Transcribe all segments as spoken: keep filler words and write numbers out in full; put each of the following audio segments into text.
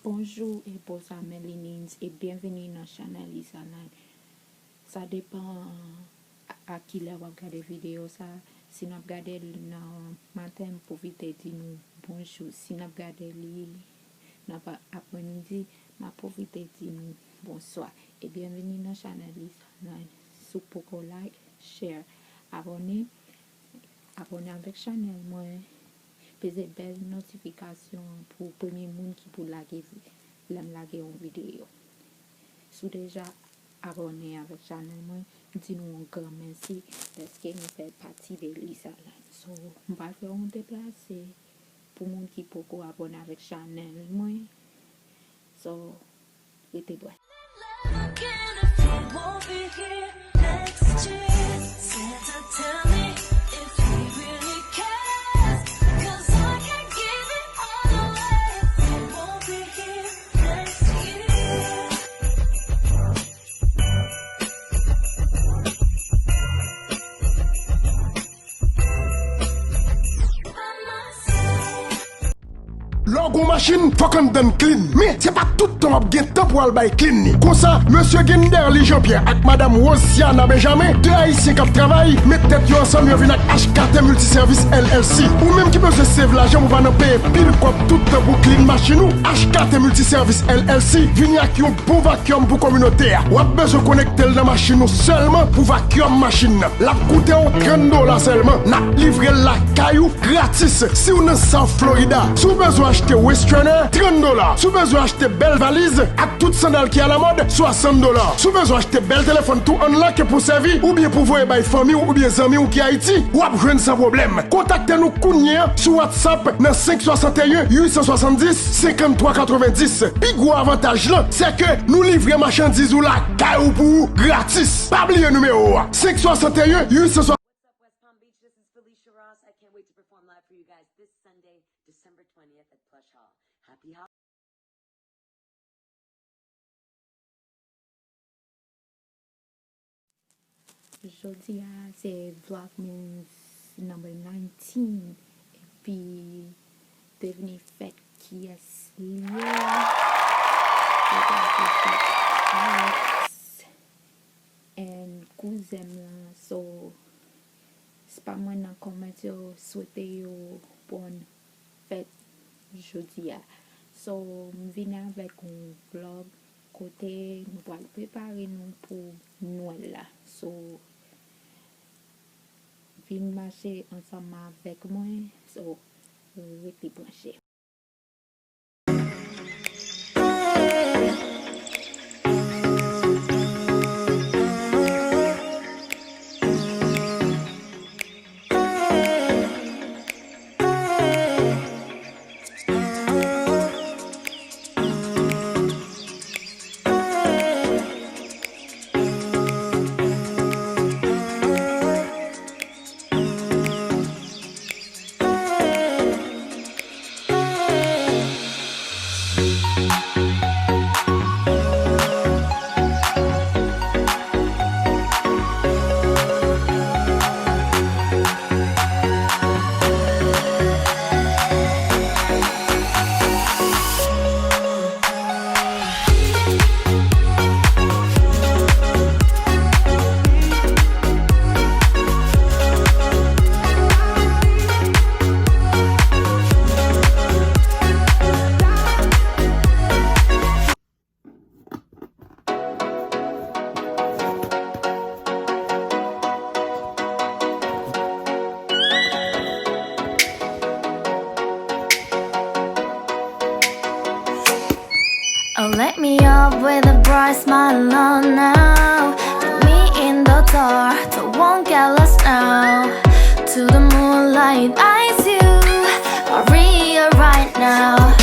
Bonjou e bonswa Melinins e byenveni nan chanèl Isaline. Sa depan a, a kilè w ap gade videyo sa. Si n ap gade l nan maten, m pwofite di nou bonjou. Si n ap gade li nan pa-, aprèmidi, m ap pwofite di nou bonswa. E byenveni nan chanèl Isaline. Si w poko like, share, abòne, abòne avèk chanèl mwen. Peze bèl notifikasyon an pou premye moun ki pou lage vi-, lè m lage yon videyo. Si w deja abòne avèk chanèl mwen, m di nou yon gran mèsi dèske nou fè pati de Isaline. So, m pral fè yon deplase pou moun ki poko abòne avèk chanèl mwen. So, rete branche. Lè w gen yon machin, fòk anndan l clean. Men, se pa tout tan w ap gen tan pou w al bay clean li. Konsa, mesye Genderly Jean Pierre ak madanm Rosiana Benjamin, de Ayisyen k ap travay, met tèt yo ansanm, yo vin ak H K T Multiservice L L C. Ou menm ki bezwen save lajan pou w pa nan peye pil kòb tout tan pou w clean machin ou, H K T Multiservice L L C vini ak yon bon vacuum pou kominote a. W ap bezwen konekte l nan machin ou sèlman pou vacuum machin nan. L ap koute w trant dola sèlman. N ap livre l lakay ou gratis. Si w nan South Florida, si w bezwen achte waist trainer, trant dola. Si w bezwen achte bèl valiz ak tout sandal ki alamòd, swasant dola. Si w bezwen achte bèl telefòn tou, unlock pou sèvi oubyen pou voye bay fanmi w oubyen zanmi w ki Ayiti, w ap jwenn san pwoblèm. Kontakte nou kounye a sou WhatsApp nan senk swasanteyen uit san swasanndis senkanntwa katrevenndis. Pi gwo avantaj lan, se ke nou livre machandiz ou lakay ou pou ou gratis. Pa bliye nimewo a, senk swasanteyen uit san swasanndis. What's up, West Palm Beach? This is Felicia Ross. I can't wait to perform live for you guys this Sunday, December twentieth at Plush Hall. Happy holidays. Jodi a se Vlogmas number nineteen, epi devine fèt kiyès li ye. Li pral fè fèt Alex and kouzen m lan, so, se pa mwen nan kòmantè yo swete yo bon fèt jodi a. So, m vini avèk yon vlog kote nou pral prepare nou pou Nwèl la. So, vin mache ansanm avèk mwen. So, rete branche. Oh, let me up with a bright smile on now. Put me in the dark, don't won't get lost now. To the moonlight, eyes you, Maria right now.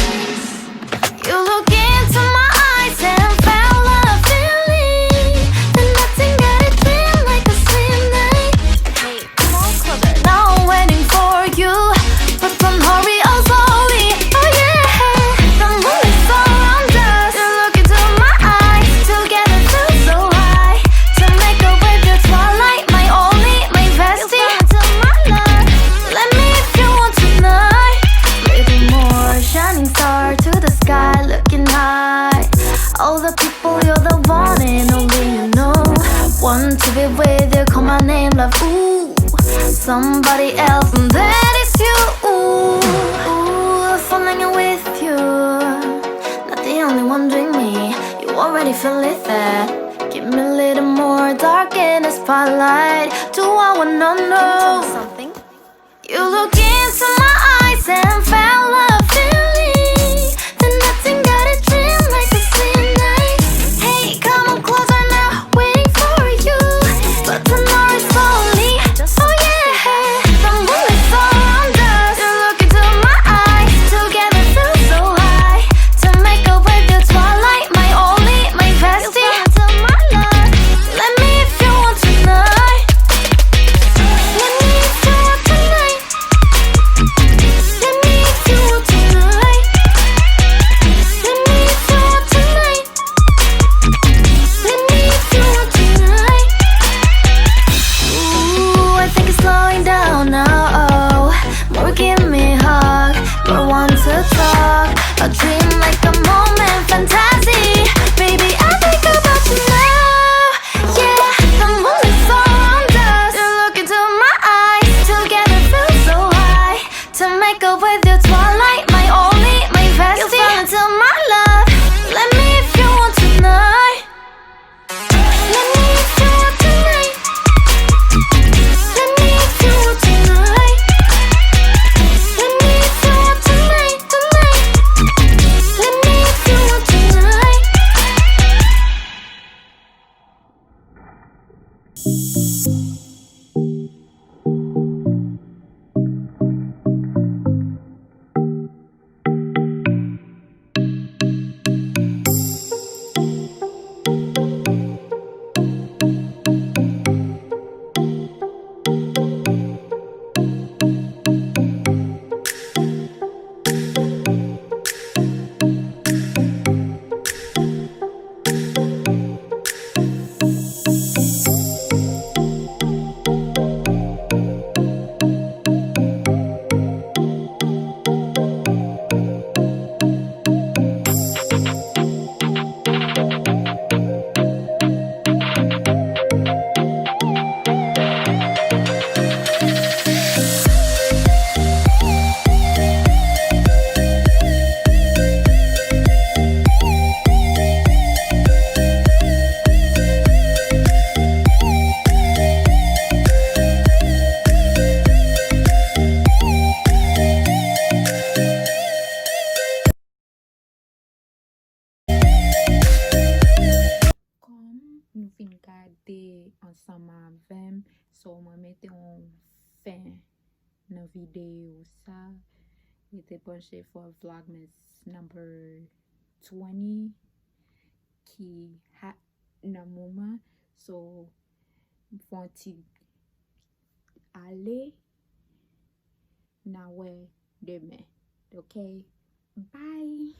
You look into my eyes and felt a feeling that nothing got it feel like a sweet night. Hey, come on, Quebec. Now I'm waiting for you, but don't hurry, oh slowly, oh yeah. The moon is so around us. You look into my eyes, together feel so high. To make a way to twilight, my only, my bestie. You fell into my life. Let me if you want tonight. Little more shining star. With you, call my name, love, ooh. Somebody else, and that is you. Ooh, ooh, falling with you. Not the only one doing me. You already feel it there. Give me a little more dark in the spotlight. Do I wanna know? Can you tell me something? You look into my eyes and felt love feeling. Then nothing got a dream like a sweet night. Hey, come on closer now, waiting for you. But tomorrow's only, oh yeah. The moonlight surround us. You look into my eyes, together feel so high. To make up with your twilight, my only, my bestie. Into my love. Let me if you want tonight. Let me if you want tonight. Let me if you want tonight. Let me if you want tonight. Let me if you want tonight. Ooh, I think it's slowing down now. Oh, more give me hug, more want to talk. A dream like a moment, fantasy. Baby, I think about you now. Yeah, the moonlight surround us. You look into my eyes, together feel so high. To make up with your twilight, my only, my bestie. You fell into my love. Let me if you want tonight. Let me if you want tonight. Let me if you want tonight. Let me if you want tonight, tonight. Let me if you want tonight. Kòm nou fin gade ansanm avè m, so mwen mete yon fen nan videyo sa. Rete branche for Vlogmas number twenty ki hot nan moman. So, m fè yon ti ale, n a wè demen. Ok? Bye!